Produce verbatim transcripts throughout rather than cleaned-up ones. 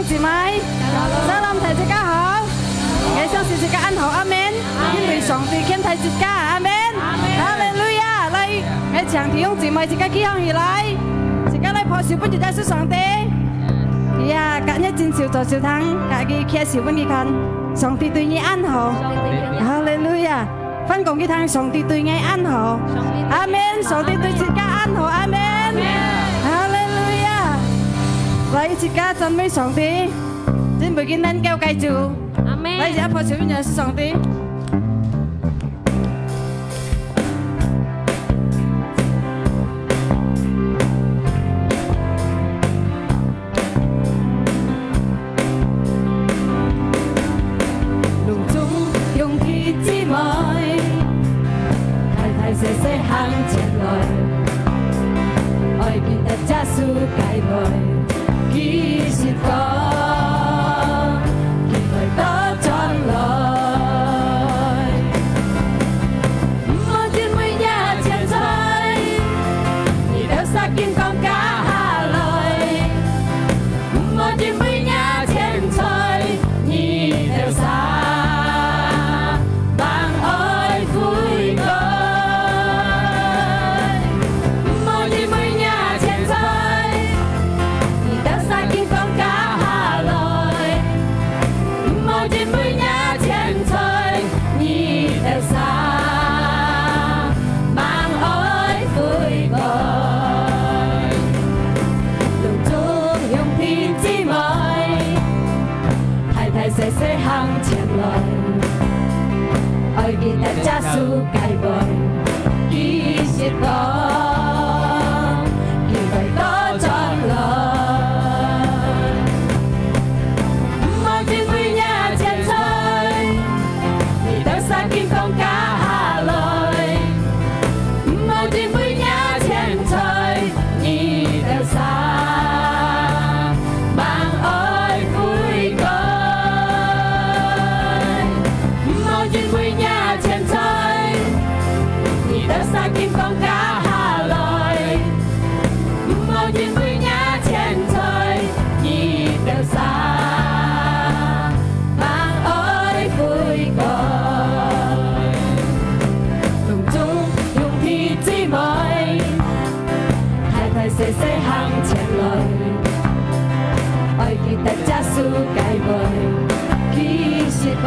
姊妹，Shalom，大自家好。𠊎相信自家恁好，阿門。因為上帝牽帶自家，阿門。哈利路亞！來，𠊎請弟兄姊妹自家企䟘起來，自家來拍手分主耶穌上帝。呀，今日真受造就通，自家舉手分佢看，上帝對你恁好。哈利路亞！ 翻講佢聽，上帝對𠊎恁好。阿門。上帝對自家恁好。阿門。哈利路亞！來，自家讚美上帝，真袂記得交个主。阿門。來，自家拍手分主上帝。 攏總兄弟姊妹，大大細細行前來，愛記得耶穌个愛，其實講，佢會倒轉來。 毋好因為若千歲，你兜煞緊講加下來。毋好因為若千歲，你兜煞吂愛悔改。毋好因為若千歲，你兜煞緊講加下來。 毋好因為若千歲，你兜煞吂愛悔改。攏總兄弟姊妹，大大細細行前來，愛記得耶穌个愛，其實講，佢會倒轉來。 毋好因為若千歲，你兜煞緊講加下來。毋好因為若千歲，你兜煞吂愛悔改。毋好因為若千歲，你兜煞緊講加下來。 毋好因為若千歲，你兜煞吂愛悔改。攏總兄弟姊妹，大大細細行前來，愛記得耶穌个愛，其實講，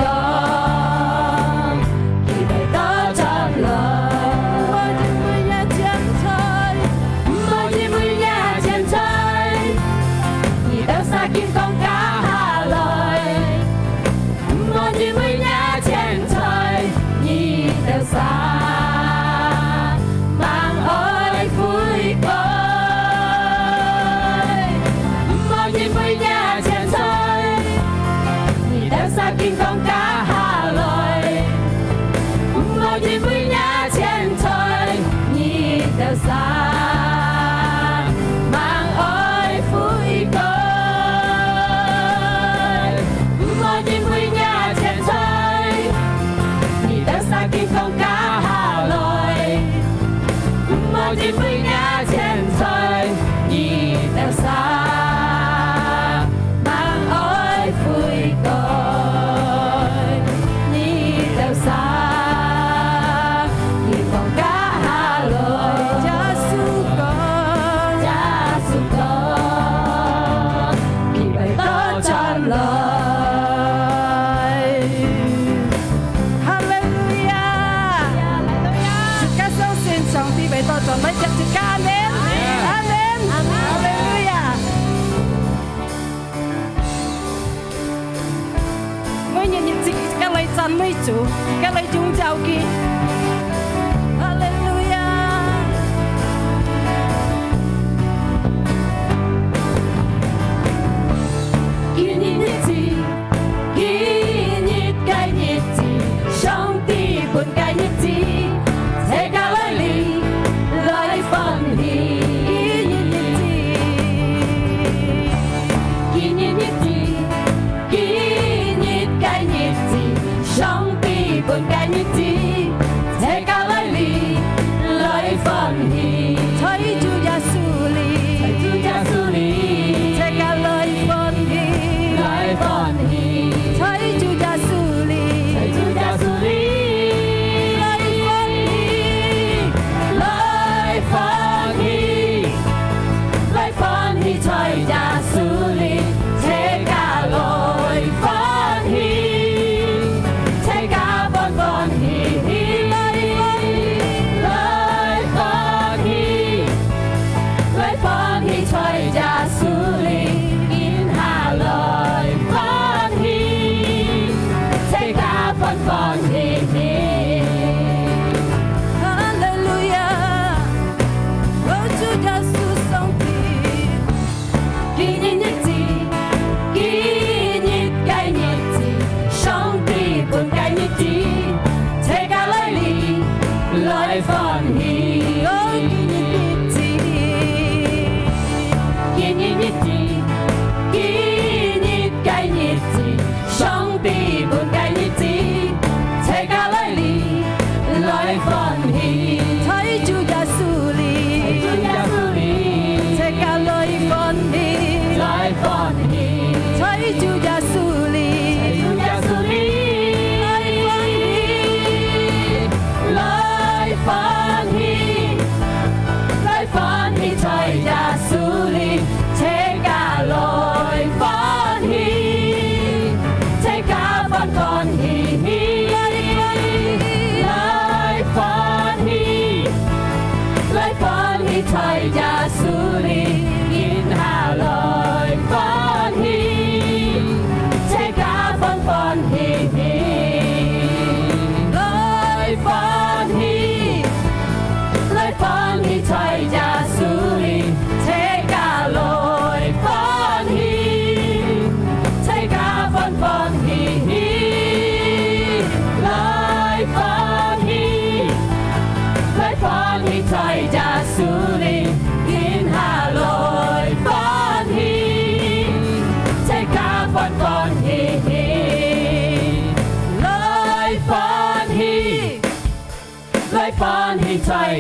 佢會倒轉來。毋好因為若千歲， 毋好因為若千歲，你兜煞緊講加下來。毋好因為若千歲，你兜煞吂愛悔改。毋好因為若千歲，你兜煞緊講加下來。 毋好因為若千歲，你兜煞吂愛悔改。毋好因為若千歲，你兜煞緊講加下來。 毋好因為若千歲，你兜煞吂愛悔改。你兜煞緊講加下來。耶穌講，耶穌講，佢會倒轉來。 哈利路亞！自家相信上帝會倒轉來接自家，阿門，阿門，哈利路亞！每日日子，自家來讚美主，自家來榮耀佢。哈利路亞！今日日子， 今日个日子，上帝分个日子，自家來臨，來歡喜。今日日子，今日日子，今日个日子，上帝分个日子，自家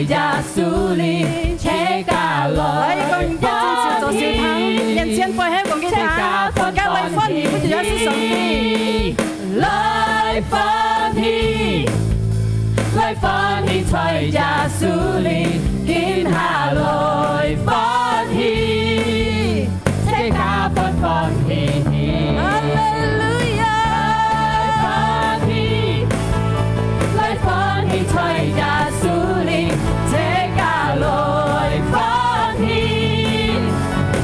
耶穌裡，自家來。來，講你个親像做小偷，眼前背後講佢聽，自家來歡喜，不就耶穌上帝。來歡喜，來歡喜，在耶穌裡，今下來歡喜。 自家歡歡喜喜。哈利路亞！來歡喜，來歡喜，在耶穌裡，自家來歡喜，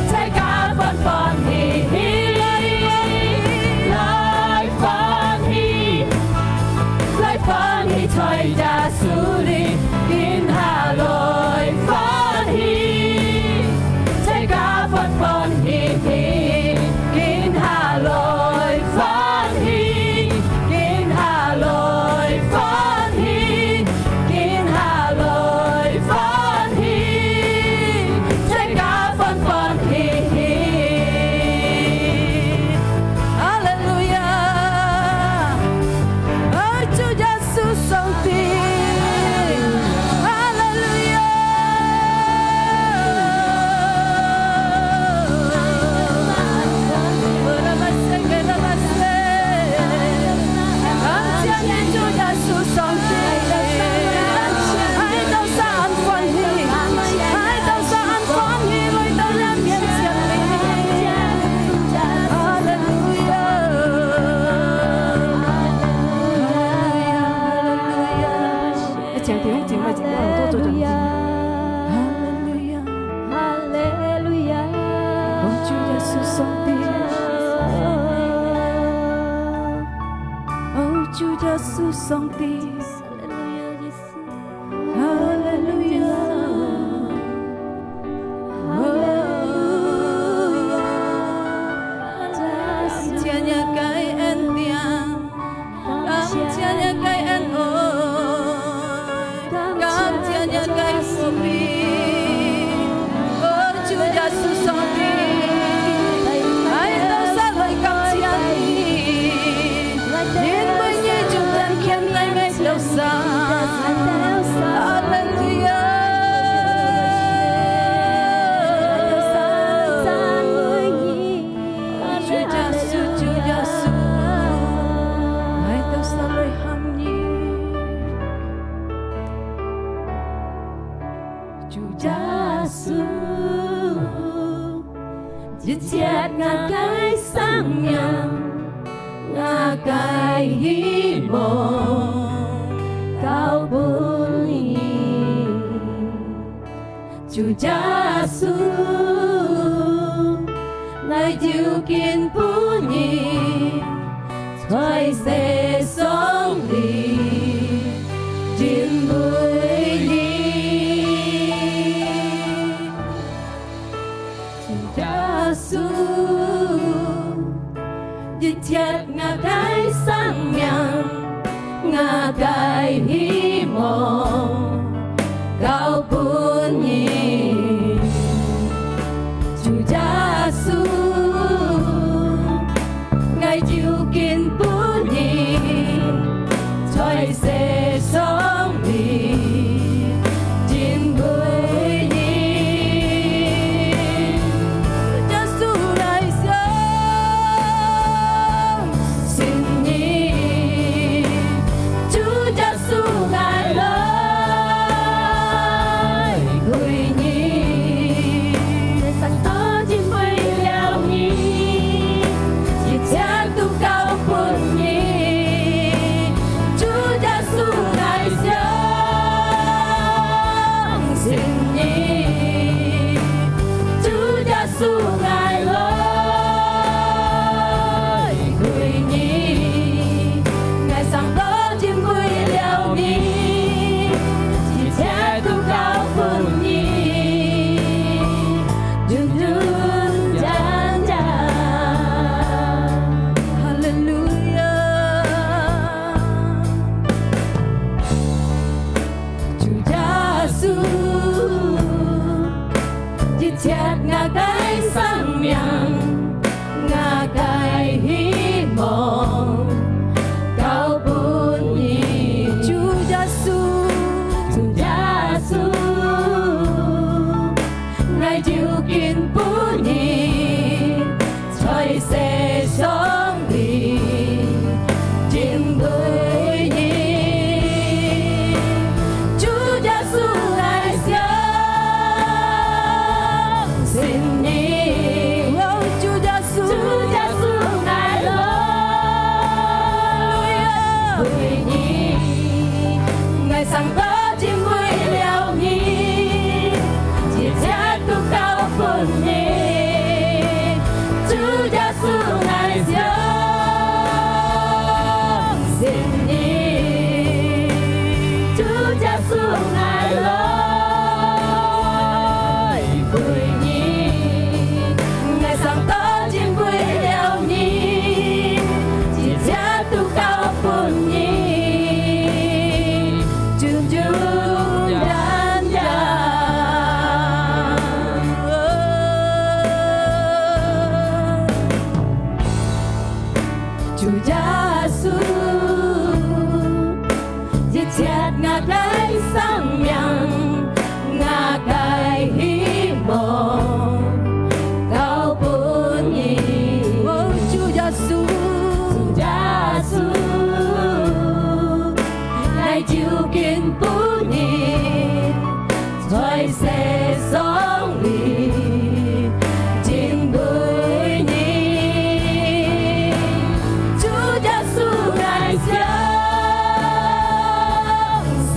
自家歡歡喜喜，來歡喜。 來歡喜，在耶穌裡，今下來歡喜，自家歡歡喜喜，今下來歡喜，今下來歡喜，今下來歡喜，自家歡歡喜喜。 哈利路亞！愛主耶穌上帝！哈利路亞！感謝你，主耶穌上帝！愛到啥恁歡喜，愛到啥恁歡喜，來到你面前裡。 哈利路亞！哈利路亞！哈利路亞！愛請弟兄姊妹，請你多做準備。哈利路亞！哈利路亞！哦，主耶穌上帝！哦，主耶穌上帝！ 哈利路亞！哈利路亞！感謝你个恩典，感謝你个恩愛，感謝你个福氣。哦，主耶穌上帝，愛到啥來感謝你。 因為你就天天來愛到啥。哈利路亞！主耶穌，主耶穌，愛到啥來喊你。主耶穌， 一切𠊎个生命，𠊎个希望，交分你。主耶穌，𠊎就近分你，在世上裡，因為你。 耶穌，一切𠊎个生命，𠊎个希望，交分你。主耶穌， 𠊎就近分你，在世上裡，因為你。耶穌，𠊎相信你，主耶穌，𠊎來穌，一切𠊎个生命，𠊎个希望，交分你。哦，主耶穌，主耶穌，𠊎就近分你，在世上裡敬拜你。主耶穌，𠊎相信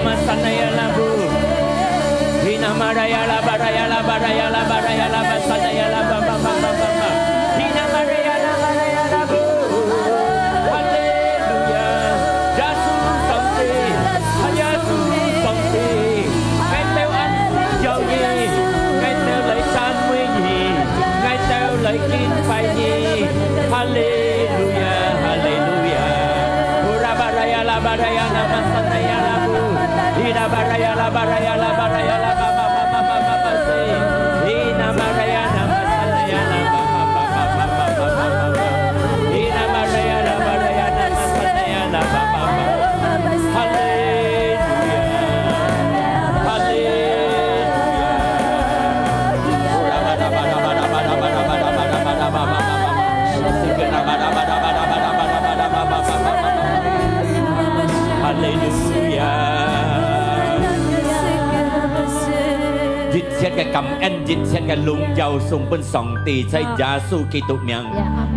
Masanaya labu. Hina maraya la baraya la baraya la baraya la masanaya la ba ba ba ba ba ba. Hina maraya la baraya labu. Haleluya. Yesu 上帝，Yesu 上帝，𠊎兜恁需要你，𠊎兜來讚美你，𠊎兜來敬拜你。哈利路亞，哈利路亞。Ura baraya la baraya la masanaya labu. Ina baraya la baraya la baraya la ba ba ba ba ba ba ba si. Ina baraya la masanaya la ba ba ba ba ba ba ba ba ba. Ina baraya la baraya la masanaya la ba ba ba. Haleluya. Haleluya. Ura baraya la baraya la baraya la baraya la baraya la ba ba ba ba ba ba ba ba. 哈利路亞！一切个感恩，一切个榮耀送分上帝，在耶穌基督名。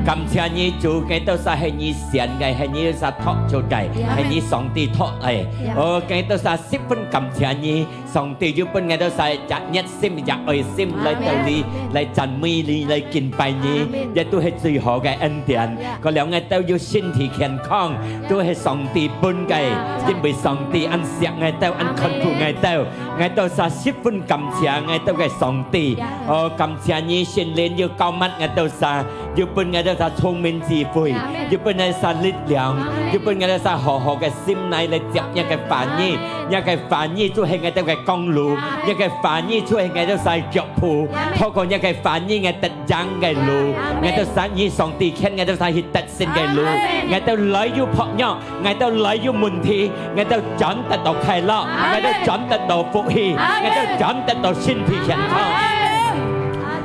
感謝你，主，𠊎兜儕係你選个，係你儕托出个，係你上帝托个。哦，𠊎兜儕十分感謝你， 上帝又分𠊎兜儕一隻熱心、一隻愛心來到你，來讚美你，來敬拜你，這都係最好个恩典。過了𠊎兜有身體健康，都係上帝分个，因為上帝恁惜𠊎兜，恁看顧𠊎兜。𠊎兜儕十分感謝𠊎兜个上帝。哦，感謝你，聖靈又膏抹𠊎兜儕，又分𠊎兜儕聰明智慧，又分𠊎兜儕力量，又分𠊎兜儕好好个心來，來接若个話語。 若个話語就係𠊎兜个光路，若个話語就係𠊎兜儕个腳步。透過若个話語，𠊎兜得贏个路，𠊎兜儕以上帝牽𠊎兜儕去得勝个路。𠊎兜來有薄弱，𠊎兜來有問題，𠊎兜轉得到快樂，𠊎兜轉得到福氣，𠊎兜轉得到身體健康。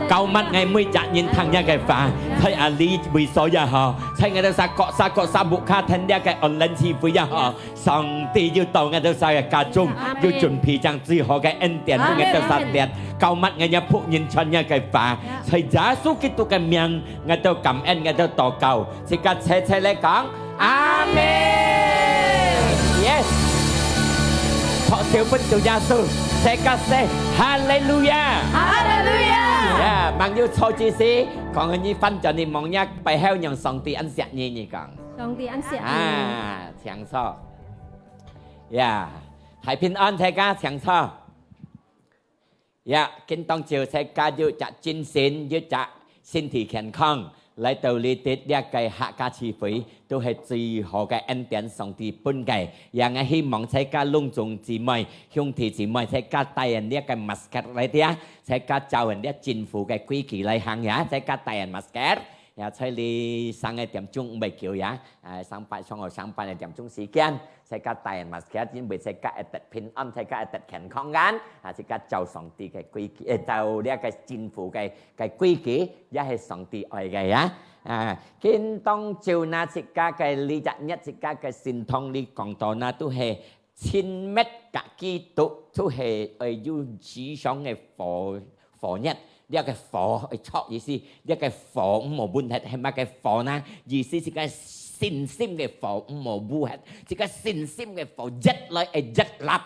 膏抹𠊎每隻人聽若个話，在阿里位所也好，在𠊎兜儕各儕各儕屋下聽這个online聚會也好， 上帝又到𠊎兜儕个家中，又準備將最好个恩典分𠊎兜儕得。膏抹𠊎若僕人傳若个話，在耶穌基督个名，𠊎兜感恩，𠊎兜禱告，自家齊齊來講，阿門。Yes。拍手分主耶穌，自家say，哈利路亞。哈利路亞。呀，吂有坐之時，講你翻轉你望若背後，讓上帝恁惜你，你講。 上帝恁惜你。啊，請坐。呀，大平安，大家請坐。呀，今當晝大家有隻精神，有隻身體健康，來到這兜這个客家聚會，都係最好个恩典，上帝分个。呀，𠊎希望大家攏總姊妹、兄弟姊妹，大家帶等這个masker來呀，大家照等這政府个規矩來行呀，大家帶等masker。 呀，在這三个點鐘毋會久呀，啊，上班，上好上班个點鐘時間，自家帶masker，因為自家會得平安，自家會得健康个，啊，自家照上帝个規矩，呃，照這个政府个，个規矩，也係上帝愛个呀。啊，今當晝呢，自家个這隻日，自家个聖堂裡講到呢，都係 親密个基督，就係愛有思想个火，火熱。這个火愛著意思，這个火毋好歕忒，係麼个火呢？意思自家信心个火毋好歕忒，自家信心个火越來會越烈。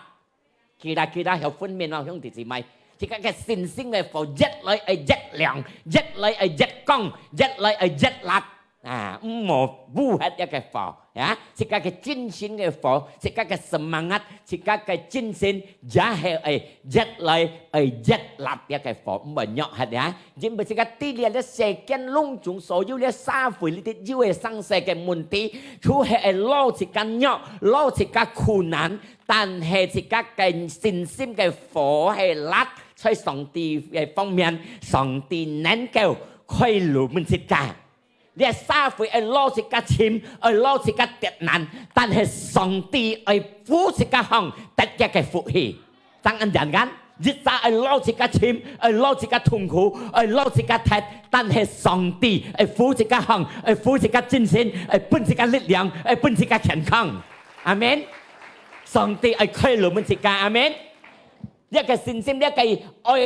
Kira-kira曉分辨哦，兄弟姊妹，自家个信心个火越來會越亮，越來會越光，越來會越烈。 啊，毋好歕忒這个火，呀，自家个精神个火，自家个semangat，自家个精神，也係愛越來愛越烈這个火，毋好弱忒呀。因為自家知這个世間攏總所有這社會裡底有个生死个問題，就係會摎自家弱，摎自家苦難，但係自家个信心个火係烈，在上帝个方面，上帝能夠開路分自家。 這社會愛摎自家尋，愛摎自家跌難，但係上帝愛扶自家行，得這个福氣。正恁簡單，一儕愛摎自家尋，愛摎自家痛苦，愛摎自家忒，但係上帝愛扶自家行，愛扶自家精神，愛分自家力量，愛分自家健康。阿門。上帝愛開路分自家，阿門。這个信心，這个愛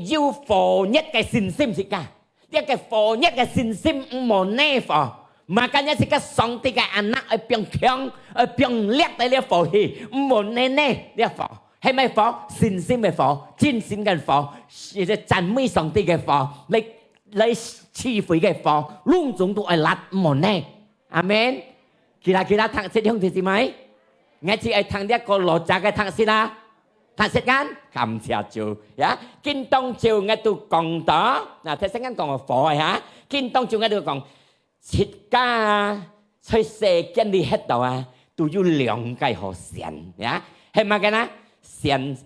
有火熱个信心自家。 這个火熱个信心毋好熄火， Makanya自家上帝个anak愛放強，愛放力在這火去，毋好呢呢這火。係麼火？信心个火，真心个火，係讚美上帝个火，來，來聚會个火，攏總都愛辣，毋好呢。阿門。Kira-kira聽識，兄弟姊妹，𠊎只愛聽這個羅家个聽識啊。聽識kan？感謝主呀！今當晝𠊎都講到，那，頭先𠊎講个火哈，今當晝𠊎都講， 自家啊，在世間裡歇到啊，都有兩個好選呀。係麼个呢？選，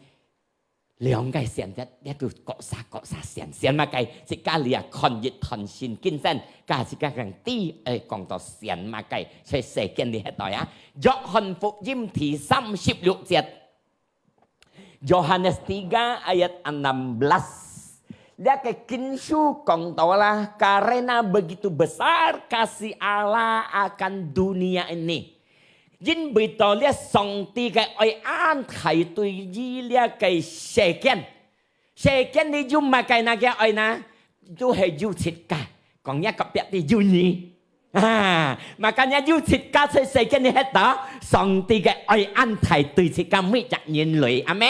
兩個選擇，這都各儕各儕選，選麼个？自家裡啊，看一段聖經先，自家正知，誒，講到選麼个，在世間裡歇到呀。約翰福音第三十六節。 Yohanes tiga ayat enam belas。這個經書講到啦，karena begitu besar kasih Allah akan dunia ini。因為到這上帝个愛恁大對於這個世間，世間裡有麼个那個愛呢？都係有自家，講若隔壁个有你。 啊，makanya有自家在世間裡歇到，上帝个愛恁大對自家每隻人類。阿門。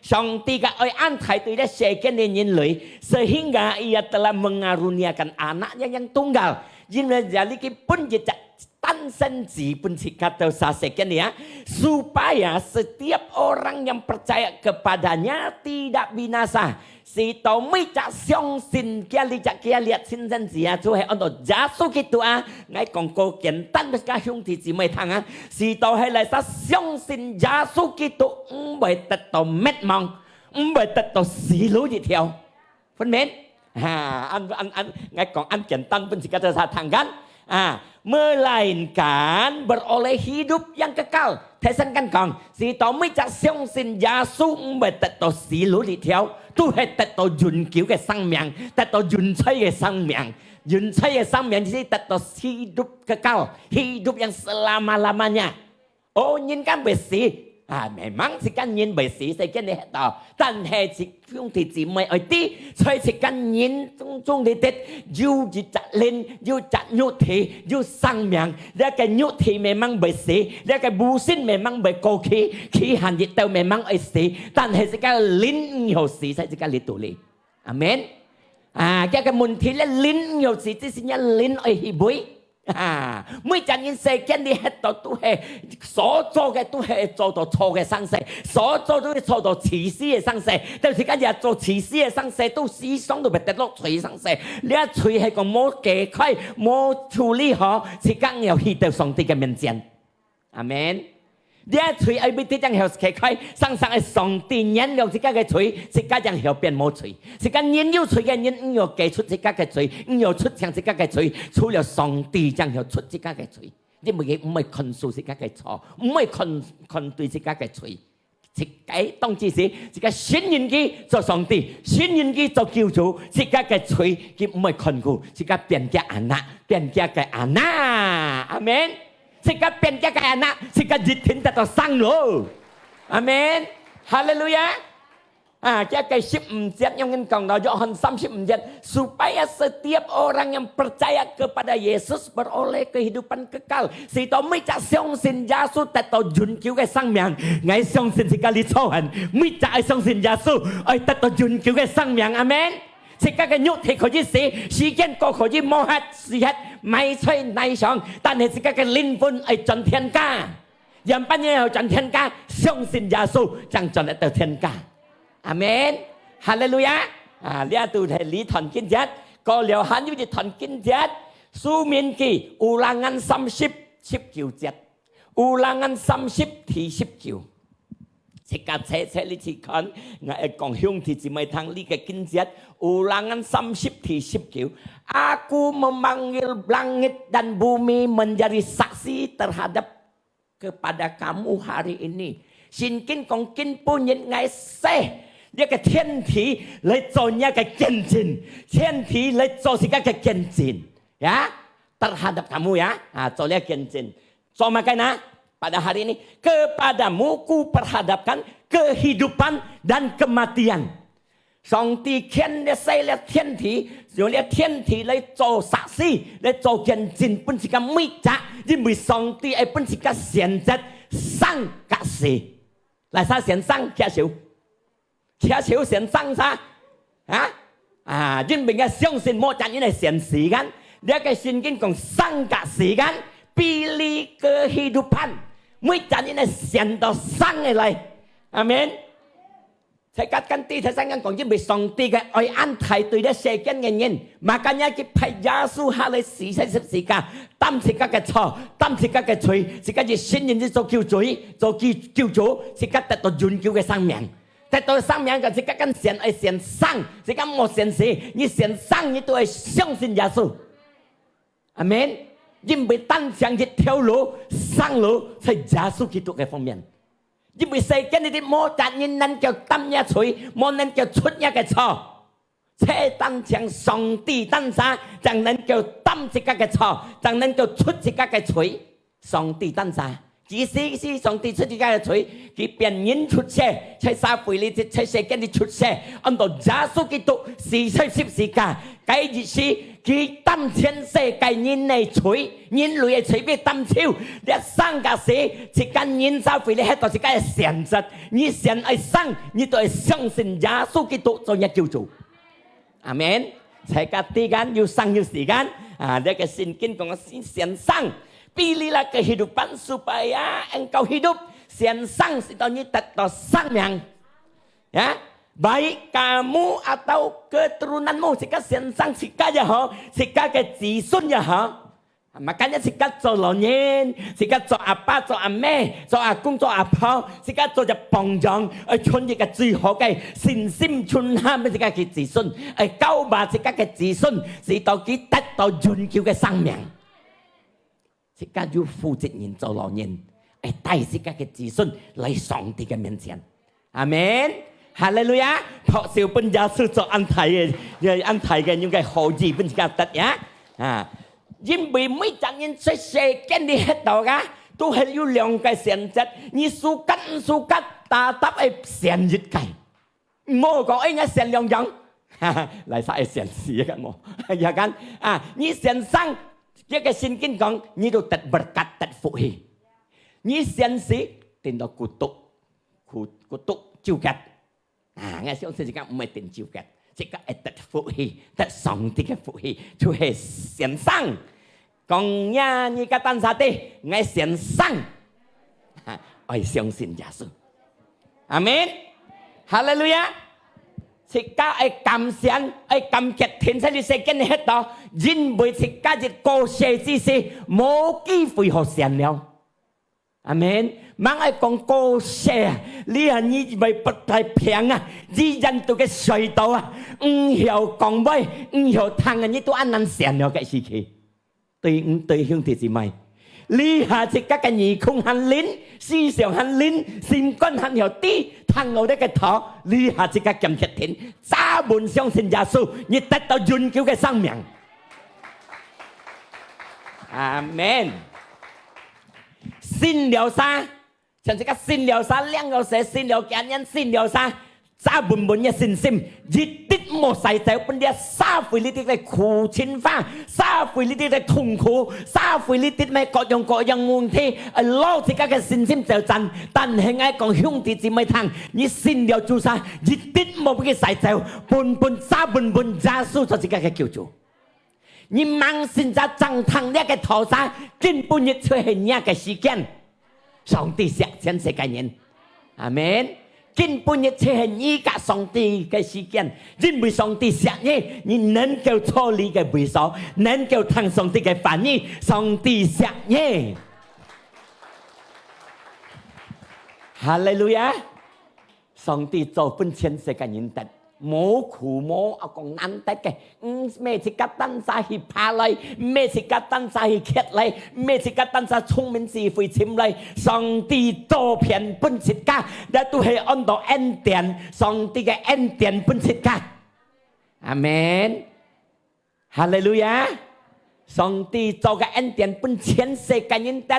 上帝个愛恁大對這世間个人類，sehingga Ia telah mengaruniakan Anak-Nya yang tunggal。因為這裡佢分一隻單生子分自家到這世間裡啊，supaya setiap orang yang percaya kepada-Nya tidak binasa。 使到每隻相信佢這隻佢這親生子啊，就係安到耶穌基督啊。𠊎講過簡單个，兄弟姊妹聽啊，使到係來儕相信耶穌基督，毋會得到滅亡，毋會得到死路一條。分明？哈，恁，恁，恁，𠊎講恁簡單，分自家做儕聽kan。 啊，melainkan beroleh hidup yang kekal。頭先kan講，使到每隻相信耶穌毋會得到死路一條，都係得到永久个生命，得到永在个生命。永在个生命就係得到hidup kekal，hidup yang selama-lamanya。 哦，人kan會死啊，memang自家人會死，世間裡歇到，但係自，兄弟姊妹愛知，在自家人中，中裡底，有一隻靈，有一隻肉體，有生命。這個肉體memang會死，這個五辛memang會過去，期限一到memang愛死，但係自家靈毋會死，在自家裡肚裡。阿門。啊，這個問題咧，靈毋會死，只係若靈愛去飛。 啊，每隻人世間裡歇到都係，所做个都係做到錯个生事，所做都係做到自私个生事。但是今日做自私个生事，都時常都會跌落罪生事。這罪係講無解開，無處理好，自家愛去到上帝个面前。阿門。這罪愛每日正曉解開，常常愛上帝原諒自家个罪，自家正曉變無罪。自家人有罪个人，毋曉解除自家个罪，毋曉出淨自家个罪，除了上帝正曉出自家个罪。 因為佢毋會看輸自家个錯，毋會看，看對自家个罪。自家當其時，自家信任佢做上帝，信任佢做救主，自家个罪佢毋會看顧，自家變佢anak，變佢个anak。阿門。自家變佢个anak，自家一定得到生路。阿門。哈利路亞。 啊，這個十五節，仰般講到？約翰三十五節，supaya setiap orang yang percaya kepada Yesus beroleh kehidupan kekal。使到每隻相信耶穌得到永久个生命。𠊎相信自家裡坐等，每隻愛相信耶穌，愛得到永久个生命。阿門。自家个肉體可以死，時間過可以無歇，死歇，埋在泥上，但係自家个靈魂愛轉天家。 仰般樣愛轉天家，相信耶穌，正轉得到天家。阿門。哈利路亞。啊，這都係這段經節，過了還有一段經節，申命記Ulangan三十十九節，Ulangan三十第十九。自家切切你去看，𠊎愛講兄弟姊妹聽這個經節，Ulangan三十第十九。Aku memanggil langit dan bumi menjadi saksi terhadap kepada kamu hari ini。聖經講今晡日𠊎使這個天地來做若个見證，天地來做自家个見證，ya，terhadap kamu ya，啊，做這見證，做麼个呢？Pada hari ini kepadamu kuperhadapkan kehidupan dan kematian。上帝牽這世這天地，用這天地來做實事，來做見證，分自家每隻，因為上帝愛分自家選擇生佮死。哪儕選生？舉手。舉手選生儕？啊？啊，因為𠊎相信無一隻人會選死kan。這个聖經講生佮死kan，pilih kehidupan。每隻人會選到生个來。阿們。 在該間地鐵上講，因為上帝个愛恁大對這世間个人，makanya佢派耶穌下來死在十字架，擔自家个錯，擔自家个罪，自家一信認佢做救主，做救，救主，自家得到永久个生命。得到生命个，自家敢選愛選生，自家莫選死，你選生，你都愛相信耶穌。 阿們。因為單淨一條路，生路在耶穌基督个方面。因為世間裡底無一隻人能夠擔若罪，無能夠出若个錯。只單淨上帝單儕，正能夠擔自家个錯，正能夠出自家个罪。上帝單儕。 其實係上帝出自家个罪，佢變人出世，在社會裡，在世間裡出世，安到耶穌基督死在十字架。該意思，佢擔全世界人个罪，人類个罪被擔走。這生佮死，自家人社會裡歇到自家个選擇。你選愛生，你都愛相信耶穌基督做若救主。 阿們。在該地間有生有死間，啊，這个聖經講選生，pilihlah kehidupan supaya engkau hidup。選生係到你得到生命。Ya，baik kamu atau keturunanmu，自家選生自家也好，自家个子孫也好。 Makanya自家做老人，自家做阿爸、做阿姆、做阿公、做阿婆，自家做隻榜樣，愛傳一个最好个信心，傳下分自家个子孫，愛教化自家个子孫，使到佢得到永久个生命。自家有負責任做老人，愛帶自家个子孫來上帝个面前。 阿們。哈利路亞！拍手分耶穌做恁大个，恁大个，用个好意分自家得呀。啊，因為每隻人在世間裡歇到个，都係有兩个選擇，你suka毋suka，tetap愛選一个。毋好講，哎，𠊎選兩樣，哈哈，哪儕愛選死个無？Ya kan？啊，你選生，這个聖經講，你都得berkat，得福氣。你選死，定到孤獨。 孤，孤獨糾結。啊，𠊎相信自家毋會定糾結，自家會得福氣，得上帝个福氣，就係選生。講呀，你个單儕知，𠊎選生。哈，愛相信耶穌。阿們。哈利路亞。自家愛甘心，愛甘決定在這世間歇到，因為自家一過世之時，無機會好選了。 阿們。吂愛講過世啊，這下你會不太平啊，你人都个衰到啊，毋曉講話，毋曉聽啊，你都恁難選了个時期。對毋對，兄弟姊妹？這下自家个耳空還靈，思想還靈，心肝還曉知，聽到這个道，這下自家敢決定，早門相信耶穌，你得到永久个生命。阿們。 信了儕，像自家信了儕，領了洗，信了感恩，信了儕，早穩穩个信心，一滴無徙走，分這社會裡底个苦情化，社會裡底个痛苦，社會裡底个各樣各樣問題，呃，摎自家个信心走轉。但係𠊎講兄弟姊妹聽，你信了主儕，一滴無分佢徙走，本本早穩穩耶穌做自家个救主。 你吂信儕正聽這个道儕，今晡日就係若个時間。上帝惜全世界人。阿們。今晡日就係你佮上帝个時間，因為上帝惜你，你能夠坐這个位所，能夠聽上帝个話語，上帝惜你。哈利路亞！ 上帝做分全世界人得，無苦無啊講難得个，毋係自家單儕去爬來，毋係自家單儕去蹶來，毋係自家單儕聰明智慧尋來，上帝做遍分自家，這都係安到恩典，上帝个恩典分自家。阿們。 哈利路亞！上帝做个恩典分全世界人得，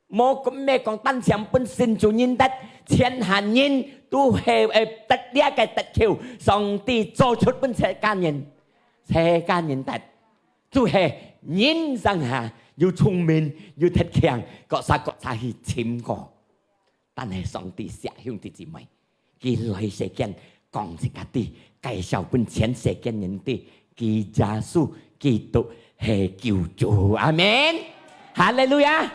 無，毋係講單淨分信主人得，全下人都係，誒，得這个得救，上帝做出分自家人，自家人得，就係人生下又聰明又得強，各儕各儕去尋過。但係上帝惜兄弟姊妹，佢來世間講自家知，介紹分全世間人知，佢耶穌基督係救主。阿門。哈利路亞！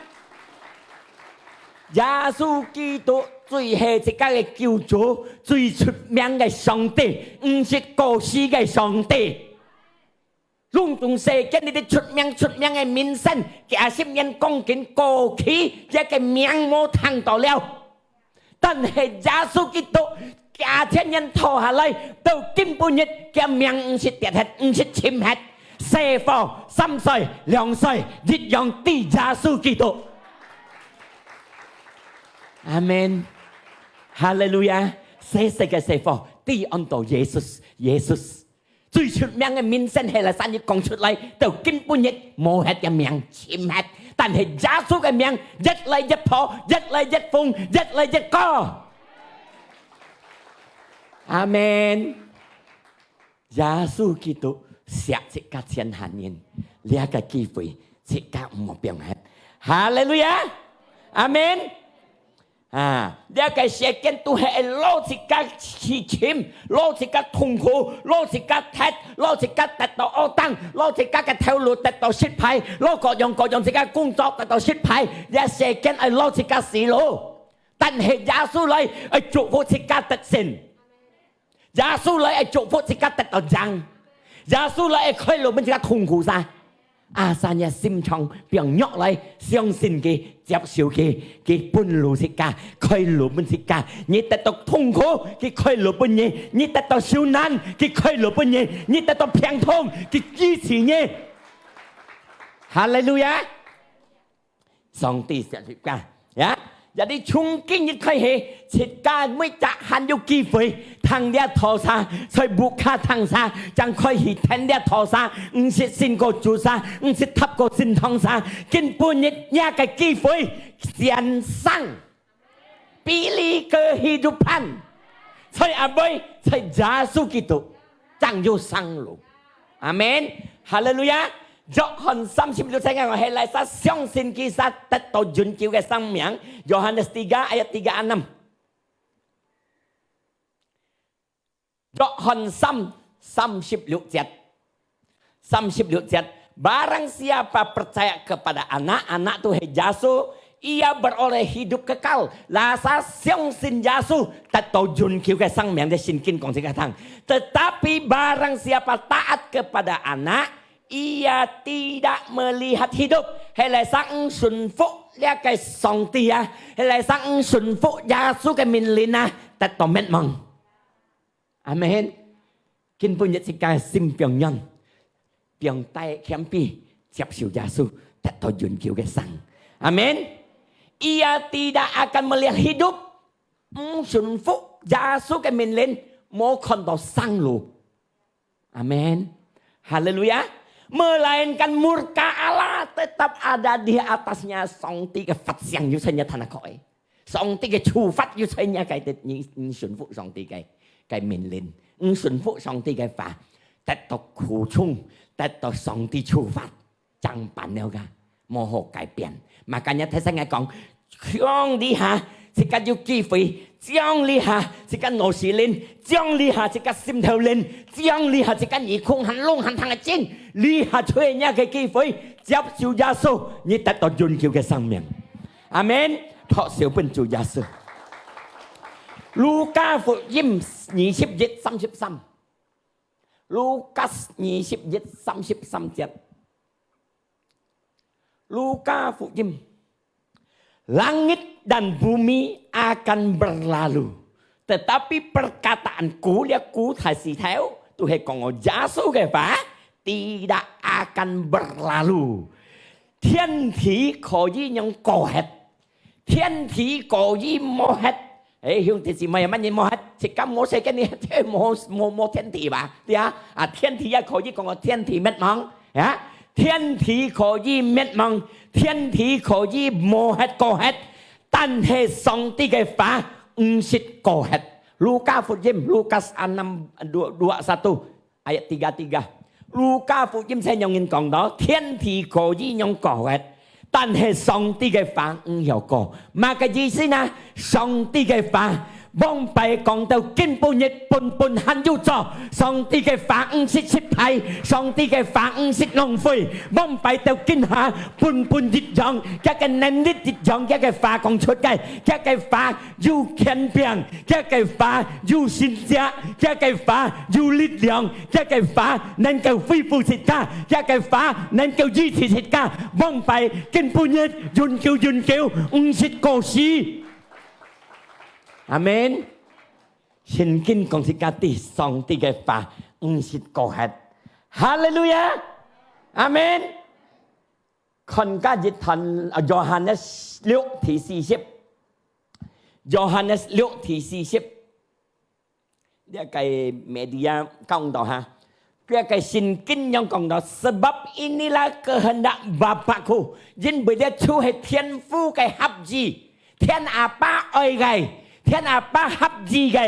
耶穌基督最係自家个救主，最出名个上帝，毋識過時个上帝。 攏總世間裡底出名出名个明星，幾下十年講緊過去，這个名無聽到了。但係耶穌基督幾千年拖下來，到今晡日，佢名毋識跌忒，毋識沉忒。細貨，三歲、兩歲，一樣知耶穌基督。阿門。哈利路亞！細細个細貨，知安到耶穌，耶穌。 最出名个明星係來生日講出來，到今晡日無忒个名，尋忒。但係耶穌个名，越來越破，越來越紅，越來越高。阿門。耶穌基督惜自家全下人，這个機會自家毋好放忒。哈利路亞！阿門。 啊，這个世間都係愛摎自家去尋，摎自家痛苦，摎自家忒，摎自家跌到惡當，摎自家个頭路跌到失敗，摎各樣各樣自家工作跌到失敗，這世間愛摎自家死路。但係耶穌來，愛祝福自家得勝。 耶穌來愛祝福自家得到贏，耶穌來愛開路分自家痛苦儕。啊，儕若心腸放軟來，相信佢，接受佢，佢分路自家，開路分自家。你得到痛苦，佢開路分你；你得到受難，佢開路分你；你得到病痛，佢醫治你。哈利路亞！ 上帝惜自家，呀，也你從今日開始，自家每隻還有機會，聽這道儕，在屋下聽儕，正開始聽這道儕，毋識信過主儕，毋識踏過聖堂儕，今晡日這个機會，先生。 Pilih kehidupan。在阿妹，在耶穌基督，正有生路。阿門。哈利路亞。約翰三十六節講，係哪儕相信佢儕得到永久个生命。Yohanes tiga ayat tiga enam。約翰三，三十六節。 三十六節，barang siapa percaya kepada Anak, Anak tu係耶穌，ia beroleh hidup kekal。哪儕相信耶穌，得到永久个生命。這聖經講自家聽。Tetapi barang siapa taat kepada Anak, ia tidak melihat hidup。係哪儕毋順服這个上帝啊，係哪儕毋順服耶穌个命令啊，得到滅亡。 阿門。今晡日自家心放軟，放低謙卑，接受耶穌，得到永久个生。阿門。Ia tidak akan melihat hidup，毋順服耶穌个命令，無看到生路。阿門。哈利路亞。Melainkan murka Allah tetap ada di atasnya，上帝个法像又在若頭殼个。 上帝个處罰又在若个，你，你順服上帝个，个命令，毋順服上帝个話，得到苦衷，得到上帝處罰，正辦了个，無好改變。Makanya大聲个講，將這下，自家有機會，將這下，自家腦屎靈，將這下，自家心頭靈，將這下，自家耳空還聾還聽个精，這下就係若个機會，接受耶穌，你得到永久个生命。 阿門。拍手分主耶穌。路加福音二十一三十三。路加二十一三十三節。路加福音，Langit dan bumi akan berlalu, tetapi perkataanku，這古大舌頭，都係講我耶穌个話，tidak akan berlalu。天地可以仰過忒， 天地可以無忒。誒，兄弟姊妹，麼人無忒？自家無世間个，無，無，無天地吧？對啊，啊，天地也可以講个天地滅亡，啊，天地可以滅亡，天地可以無忒過忒，但係上帝个話毋識過忒， Luka福音, Lukas enam, dua, dua satu, ayat tiga tiga. Luka福音係仰形講到，天地可以用搞个，但係上帝个話毋曉搞。麼个意思呢？上帝个話，往擺講到今晡日本本還有做，上帝个話毋識失敗，上帝个話毋識浪費，往擺到今下本本一樣，佢个能力一樣，佢个話講出个，佢个話有權柄，佢个話有神蹟，佢个話有力量，佢个話能夠恢復自家，佢个話能夠醫治自家，往擺今晡日永久永久毋識過時。阿門。聖經講自家知上帝个話毋識過忒。哈利路亞！阿門。看加一段，啊，Yohanes六第四十。Yohanes六第四十。這个media講到哈，這个聖經樣講到，sebab inilah kehendak Bapa-Ku，因為這就係天父个合意，天阿爸愛个，天阿爸合意个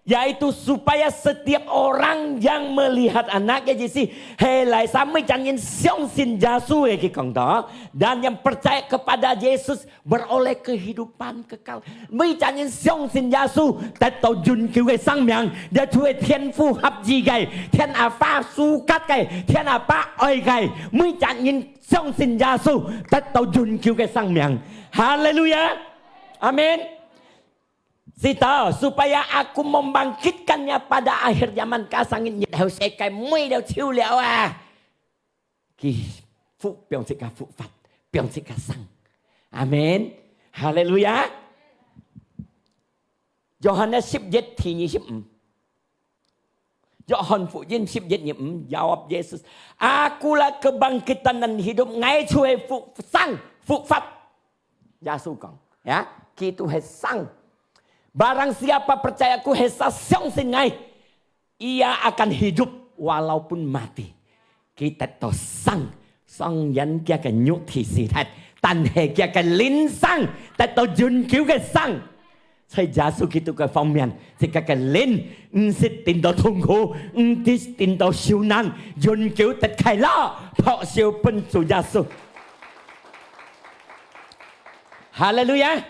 ，yaitu supaya setiap orang yang melihat Anak个意思，係哪儕每隻人相信耶穌个，佢講到，dan yang percaya kepada Yesus beroleh kehidupan kekal。每隻人相信耶穌，得到永久个生命，這就係天父合意个，天阿爸suka个，天阿爸愛个。每隻人相信耶穌，得到永久个生命。哈利路亞！阿門。Sita, supaya Aku membangkitkannya pada akhir zaman，kasangin日後世界尾了就了啊！ 佢復，放自家復活，放自家生。阿門。哈利路亞。約翰十一第二十五。約翰福音十一二十五，jawab Yesus, "Akulah kebangkitan dan hidup，𠊎就係復生、復活。" 耶穌講，ya，佢就係生。Barang siapa percaya Aku，係儕相信𠊎，ia akan hidup walaupun mati。佢得到生，雖然佢个肉體死忒，但係佢个靈生得到永久个生。在耶穌基督个方面，自家个靈毋識頂到痛苦，毋識頂到受難，永久得快樂，拍手分主耶穌。哈利路亞！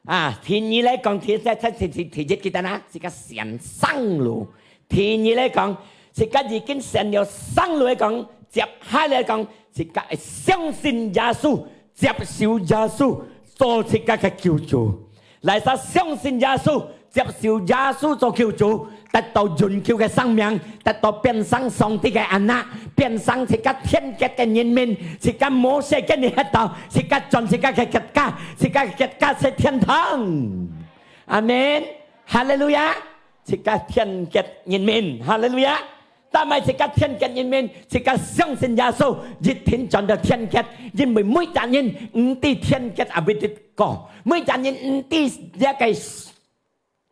啊，第二來講，第，第，第，第，第一，記得啊，自家選生路。第二來講，自家已經選了生路來講，接下來講，自家愛相信耶穌，接受耶穌做自家个救主。哪儕相信耶穌，接受耶穌做救主， 得到永久个生命，得到變成上帝个anak，變成自家天國个人民，自家無世間个歇到，自家轉自家个國家，自家个國家係天堂。阿門。哈利路亞。自家天國人民，哈利路亞。但係自家天國人民，自家相信耶穌，一定轉到天國，因為每隻人毋知天國啊會得過，每隻人毋知這个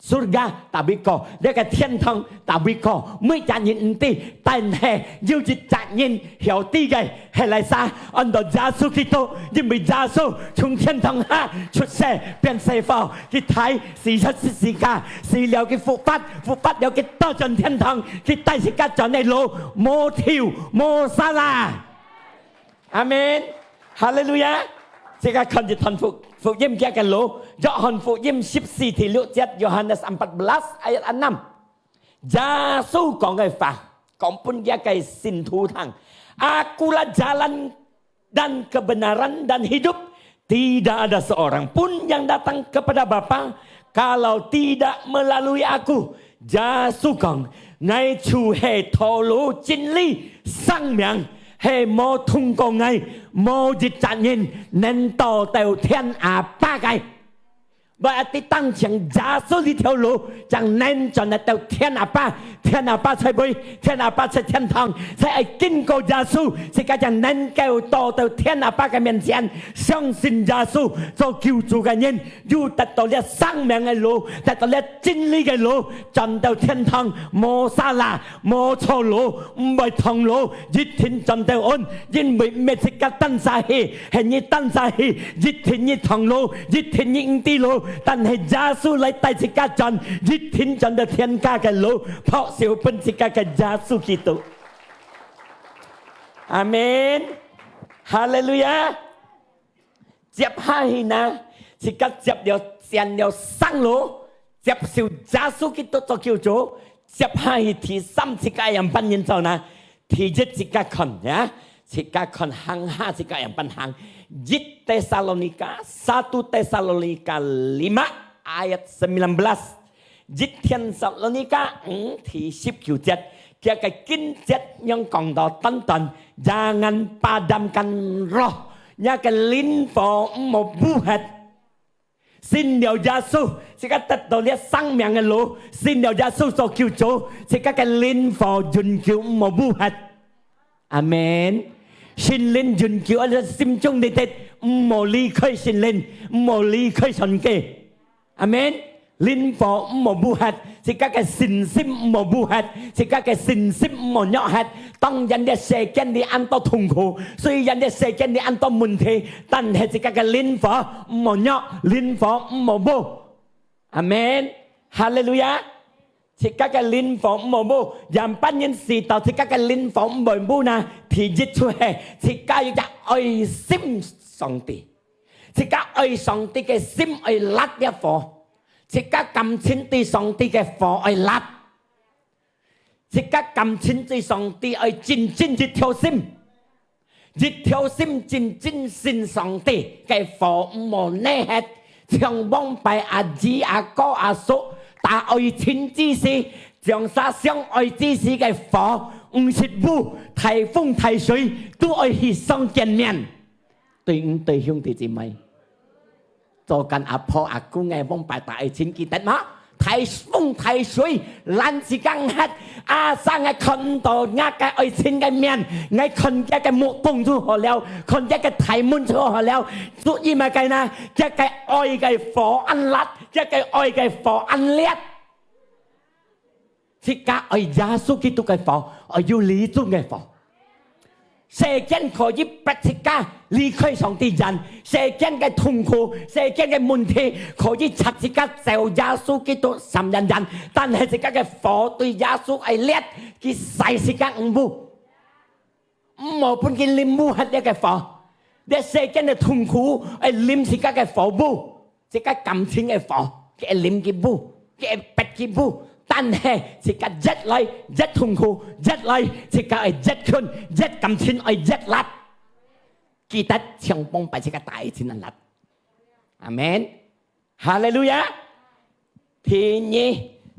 surga tapi過，這个天堂tapi過，每隻人毋知，但係有一隻人曉知个，係哪儕？安到耶穌基督，因為耶穌從天堂下出世，變細伙，佢在死在十字架，死了佢復活，復活了佢倒轉天堂，佢帶自家轉个路，無丟，無salah。 阿門。哈利路亞。自家看一段福，福音佢个路，約翰福音十四第六節，Yohanes empat belas ayat enam。耶穌講个話，講分佢个信徒聽："Akulah jalan dan kebenaran dan hidup, tidak ada seorang pun yang datang kepada Bapa kalau tidak melalui Aku." 耶穌講："𠊎就係道路、真理、生命，係無通過𠊎，無一隻人能到到天阿爸个。」Berarti單淨耶穌這條路，正能轉得到天阿爸，天阿爸在位，天阿爸在天堂，在愛經過耶穌，自家正能夠到到天阿爸个面前，相信耶穌做救主个人， 有得到這生命个路，得到這真理个路，轉到天堂，無salah，無錯路，毋會撞路，一定轉到穩，因為毋係自家單儕去，係你單儕去，一定你撞路，一定你毋知路，但係耶穌來帶自家轉，一定轉到天家个路，拍手分自家个耶穌基督。阿門。哈利路亞。接下去呢，自家接了，選了生路，接受耶穌基督做救主，接下去第三，自家樣般人做呢？第一，自家看，ya，自家看行下，自家樣般行。一Tesalonika，satu Tesalonika lima ayat sembilan belas。一Tesalonika五第十九節，佢个經節樣講到短短，jangan padamkan roh，若个靈火毋好焐忒。 信了耶穌，自家得到這生命个路；信了耶穌做救主，自家个靈火永久毋好焐忒。阿門。聖靈永久愛在心中裡底，毋好離開聖靈，毋好離開上帝。阿門。靈火毋好焐忒，自家个信心毋好焐忒，自家个信心毋好弱忒。當然，這世間裡恁多痛苦，雖然這世間裡恁多問題， 但係自家个靈火毋好弱，靈火毋好焐。阿門。哈利路亞。自家个靈火毋好焐，樣般人試著自家个靈火毋會焐呢？第一就係自家有隻愛心上帝，自家愛上帝个心愛辣這火，自家感情對上帝个火愛辣。 自家感情對上帝愛真真一條心，一條心真真信上帝，个火毋好滅忒，像往擺阿姨、阿哥、阿叔，打愛情之時，像儕相愛之時个火，毋識焐，大風大水，都愛去相見面。 對毋對，兄弟姊妹？做間阿婆阿公个往擺大愛情記得嗎？大風大水，爛自家忒，啊，生个看毋到若个愛情个面，𠊎看佢个目洞就好了，看佢个大門就好了。注意麼个呢？佢个愛个火恁辣，佢个愛个火恁烈。 自家愛耶穌基督个火，愛有這種个火。世間可以逼自家離開上帝人，世間个痛苦，世間个問題，可以逼自家走耶穌基督三人人，但係自家个火對耶穌愛烈，佢使自家毋焐。 毋好分佢淋焐忒這个火。這世間个痛苦，愛淋自家个火焐，自家感情个火，佢愛淋佢焐，佢愛逼佢焐。但係自家越來越痛苦，越來自家愛越近，越感情愛越辣。記得像往擺自家大愛情恁辣。阿門。 哈利路亞！第二，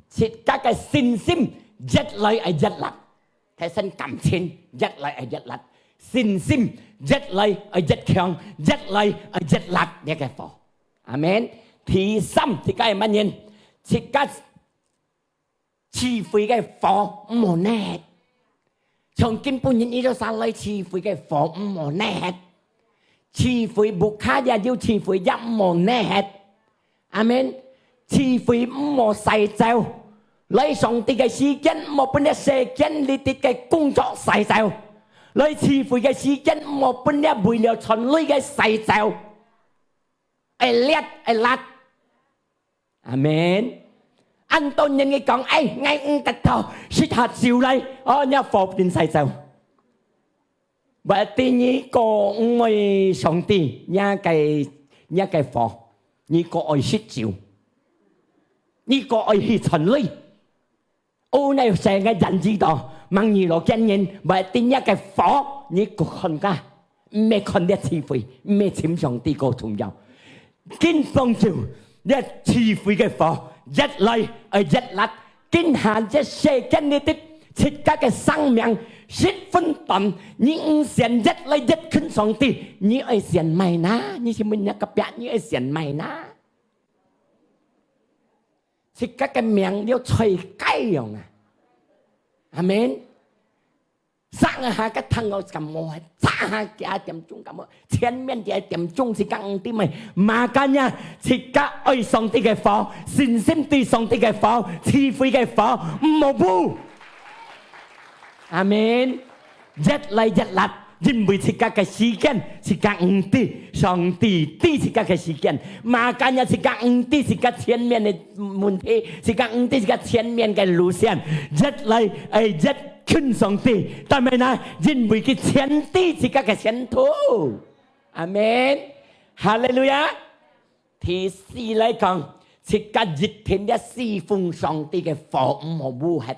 自家个信心越來愛越辣，提升感情越來愛越辣，信心越來愛越強，越來愛越辣，這个火。阿門。第三，自家个麼人？自家 智慧个火毋好滅忒。從今晡日你兜儕來，智慧个火毋好滅忒。智慧，屋下也有智慧，也毋好滅忒。阿門。智慧毋好徙走。來上帝个時間，毋好分這世間裡底个工作徙走。來智慧个時間，毋好分這為了賺鐳个徙走。愛烈，愛辣。 阿門。恁多人佢講：「哎，𠊎毋得到，食下酒來，哦，若火定徙走。」Berarti你過毋愛上帝，若个，若个火，你過愛食酒，你過愛去賺鐳。 哦，𠊎成个人知道，吂你老見人，為定若个火，你看个，毋係看這智慧，毋係尋上帝个重要。緊放手，這智慧个火，越來愛越辣。今下這世間裡底，自家个生命，十分短，你毋選越來越近上帝，你愛選麼个呢？你去問若隔壁，你愛選麼个呢？ 自家个命了在該樣啊。阿門。三下个聽我感冒，三下幾點鐘感冒，前面幾點鐘自家毋知咩，makanya自家愛上帝个火，信心對上帝个火，智慧个火，毋好焐。阿門。越來越辣，因為自家个時間，自家毋知，上帝知自家个時間。Makanya自家毋知自家前面个問題，自家毋知自家前面个路線，越來，哎，越近上帝。但係呢，因為佢全知自家个前途。阿門。哈利路亞。第四來講，自家一定要侍奉上帝个火，毋好烏忒。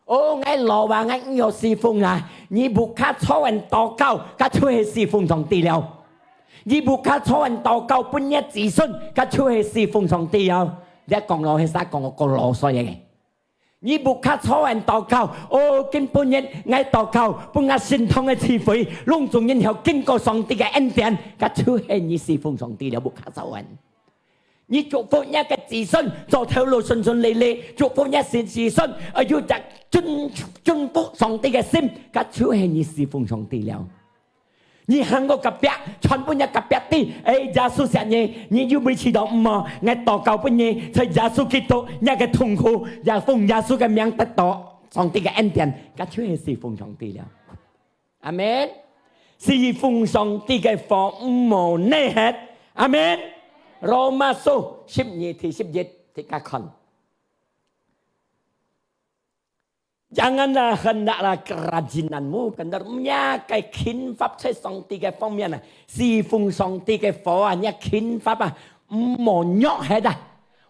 哦，𠊎老啊，𠊎毋要侍奉啊！你屋下坐人禱告，該就係侍奉上帝了。你屋下坐人禱告，分你子孫，該就係侍奉上帝了。你講老係啥講个老衰个？你屋下坐人禱告，哦，今晡日𠊎禱告，分𠊎心痛个智慧，攏總然後經過上帝个恩典，該就係你侍奉上帝了，屋下坐人。 你祝福若个子孫做頭路順順利利，祝福若个子孫，呃，有隻尊，尊服上帝个心，該就係你侍奉上帝了。你行過隔壁，傳分若隔壁知，哎，耶穌惜你，你有位試著毋好？𠊎禱告分你，在耶穌基督，若个痛苦，也奉耶穌个名得到上帝个恩典，該就係侍奉上帝了。 阿門。侍奉上帝个火毋好滅忒。阿門。羅馬書十二第十一，大家看。Janganlah hendaklah kerajinanmu benar，若个勤法在上帝个方面啊，侍奉上帝个火啊，若勤法啊，毋好弱忒啊。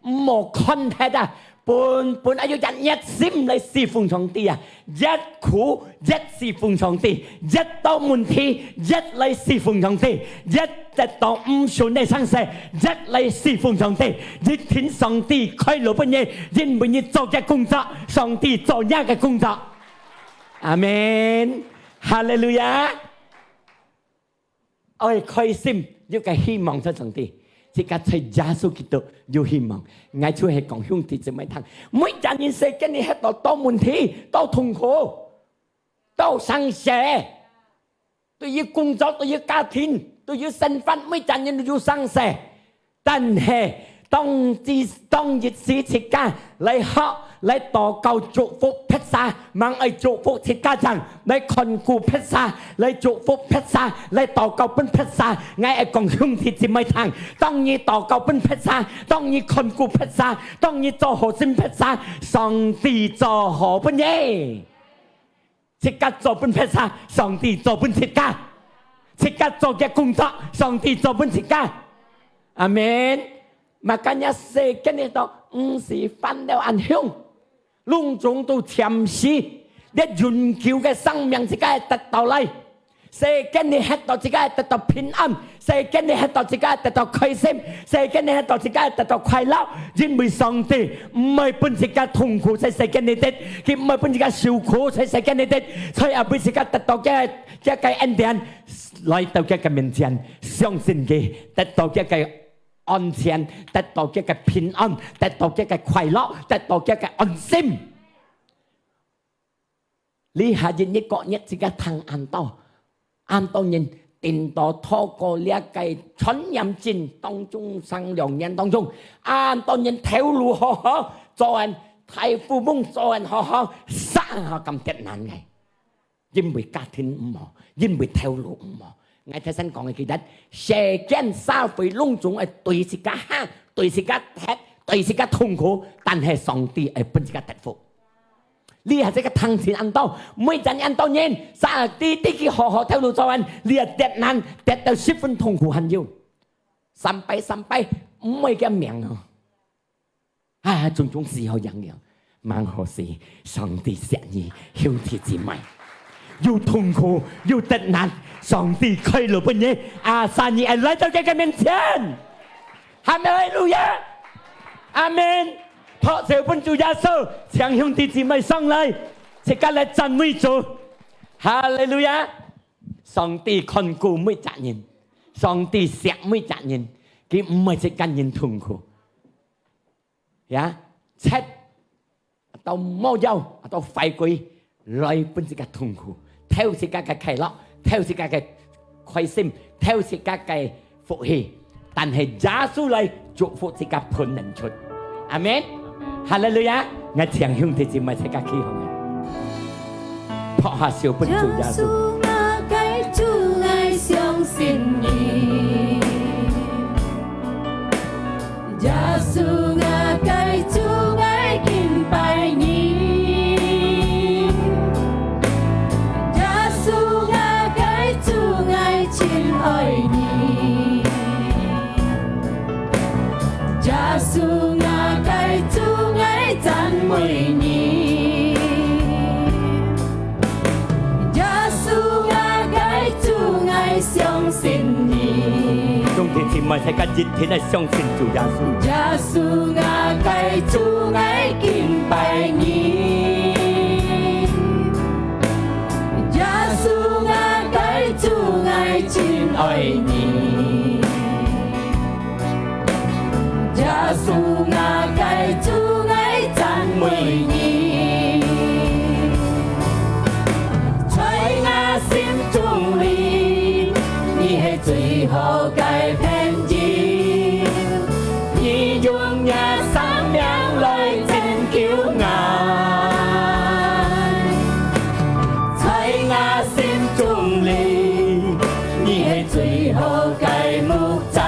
毋好看忒啊，本，本愛有隻熱心來侍奉上帝啊，越苦越侍奉上帝，越多問題越來侍奉上帝，越得到毋順个生事，越來侍奉上帝，一定上帝開路分你，因為你做个工作，上帝做若个工作。阿門。哈利路亞。 愛開心，有个希望在上帝，自家在耶穌基督有希望。𠊎就係講兄弟姊妹聽，每隻人世間裡歇到多問題、多痛苦、多生事，對於工作、對於家庭、對於生活，每隻人都有生事。但係 當一，當一時自家來學，來禱告祝福別儕，吂愛祝福自家正，來看顧別儕，來祝福別儕，來禱告分別儕。𠊎愛講兄弟姊妹聽，當你禱告分別儕，當你看顧別儕，當你做好心別儕，上帝做好分你。 自家做分別儕，上帝做分自家。自家做个工作，上帝做分自家。阿門。Makanya世間裡肚毋使煩惱恁凶，攏總都暫時，這永久个生命自家會得到來。世間裡歇到自家會得到平安， 世間裡歇到自家得到開心，世間裡歇到自家得到快樂，因為上帝毋會分自家痛苦在世間裡底，佢毋會分自家受苦在世間裡底，所以愛分自家得到个，个，个恩典，來到佢个面前，相信佢，得到佢个安全，得到佢个平安，得到佢个快樂，得到佢个安心。 這下一日過日，自家聽恁多，恁多人頂到透過這个傳染病當中，上兩年當中，恁多人頭路好好，做人大富翁，做人好好，煞下敢跌難个。因為家庭毋好，因為頭路毋好。𠊎頭先講个，其實世間社會攏總愛對自家下，對自家忒，對自家痛苦，但係上帝愛分自家得福。 這下自家聽盡恁多，每隻恁多人，煞知知佢好好頭路做人，這下跌難，跌到十分痛苦還有。三擺三擺，毋會个命哦。啊，種種時候樣樣，吂好勢，上帝惜你，兄弟姊妹。有痛苦，有跌難，上帝開路分你，啊，上帝愛來到佢个面前。哈利路亞！ 阿門。拍手分主耶穌，請兄弟姊妹上來，自家來讚美主。哈利路亞！上帝看顧每隻人，上帝惜每隻人，佢毋會自家人痛苦。呀，賊到無有，到壞鬼， 來分自家痛苦，偷自家个快樂，偷自家个開心，偷自家个福氣。但係耶穌來祝福自家分人出。阿門。哈利路亞！𠊎請兄弟姊妹自家企好來，拍下手分主耶穌。耶穌，𠊎个主，信你。耶穌，𠊎个主，𠊎敬拜你。耶穌，𠊎个主，𠊎真愛你。耶穌，𠊎个主，𠊎讚美你。 耶穌，𠊎个主，𠊎相信你。兄弟姊妹，大家一定愛相信主耶穌。耶穌，𠊎个主，𠊎敬拜你。耶穌，𠊎个主，𠊎真愛你。 耶穌，𠊎个主，𠊎讚美你。在𠊎心中裡，你係最好个朋友，你用若生命來拯救𠊎。在𠊎心中裡，你係最好个牧 者，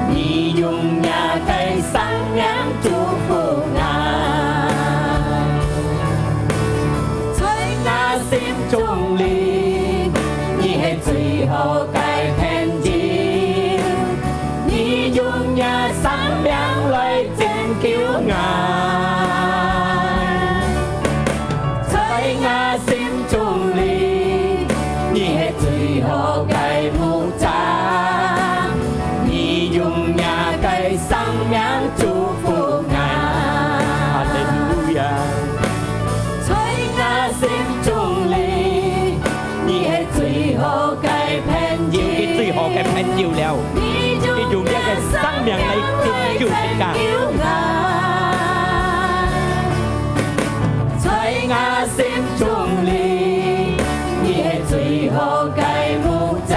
你用若个生命祝福𠊎。在𠊎心中裡，你係最好个朋友，你用若生命來拯救𠊎。 在𠊎心中裡，你係最好个牧者，你用若个生命祝福𠊎。哈利路亞！在𠊎心中裡，你係最好个朋友，你最好个朋友了。你用若个生命來拯救自家。 在𠊎心中裡，你係最好个牧者，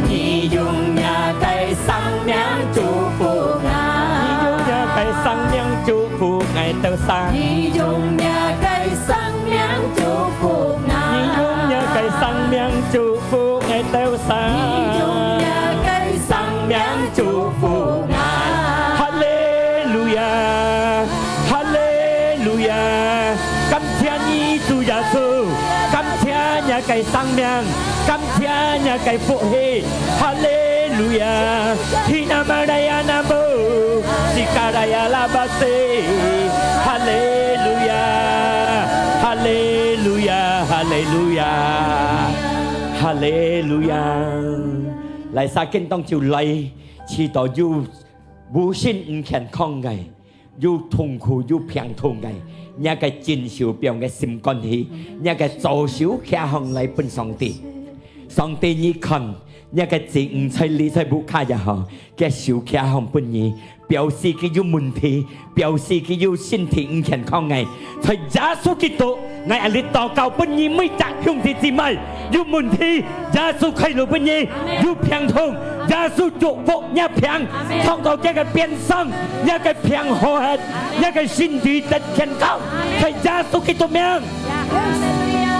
你用若个生命祝福𠊎。你用若个生命祝福𠊎兜儕。你用若个生命祝福𠊎。你用若个生命祝福 𠊎兜儕。你用若个生命祝福𠊎。哈利路亞，哈利路亞！感謝你，主耶穌，感謝若个生命，感謝若个福氣。哈利路亞！Hina maraya namu, sikaraya labase. 哈利路亞，哈利路亞，哈利路亞！ 哈利路亞！來，今當晝來，試著有無身毋健康个，有痛苦、有病痛个，若个正手放个心肝去，若个左手擎䟘來分上帝。上帝，你看，若个子女在這在屋下也好，厥手擎䟘分你， 表示佢有問題，表示佢有身體毋健康个。在耶穌基督，𠊎恁樣禱告分你每隻兄弟姊妹，有問題，耶穌開路分你，阿們。有病痛，耶穌祝福若病，阿們。創造厥个鞭傷，若个病好忒，阿們。若个身體得健康，阿們。在耶穌基督名。哈利路亞。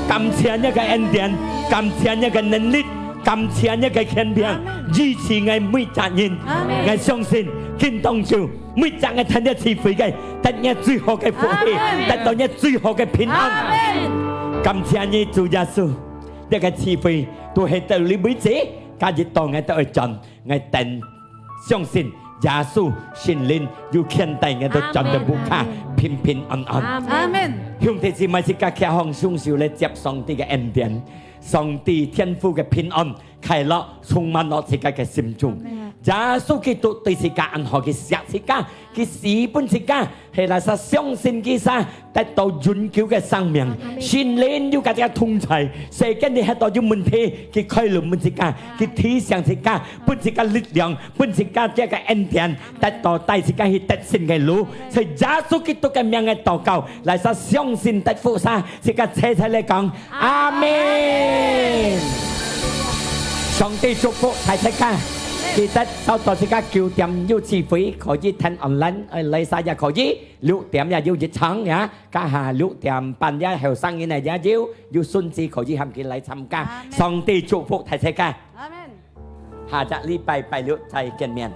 感謝若个恩典，感謝若个能力， 感謝若个權柄，阿們。醫治𠊎每隻人。阿們。𠊎相信，今當晝，每隻𠊎聽這聚會个，得若最好个福氣，阿們。得到若最好个平安。阿們。感謝你，主耶穌，這个聚會都係到這為止，今日到𠊎兜愛轉，𠊎等相信耶穌聖靈有牽帶𠊎兜轉到屋下，阿們。平平安安。阿們。阿們。兄弟姊妹，自家擎䟘雙手來接上帝个恩典。 上帝天父个平安、快樂充滿落自家个心中。阿們。耶穌基督對自家恁好，佢惜自家，佢死分自家，係哪儕相信佢儕，得到永久个生命。阿們。聖靈有佮自家同在，世間裡歇到有問題，佢開路分自家，佢提醒自家，分自家力量，分自家這个恩典，得到帶自家去得勝个路。在耶穌基督个名个禱告，哪儕相信得福儕，自家齊齊來講， 阿們。上帝祝福大自家。記得朝早自家九點有聚會，可以聽online，呃，來晒也可以，六點也有一場呀，加下六點半也後生人呢也有，有順序可以喊佢來參加。阿門。上帝祝福大自家。阿門。下隻禮拜拜六再見面。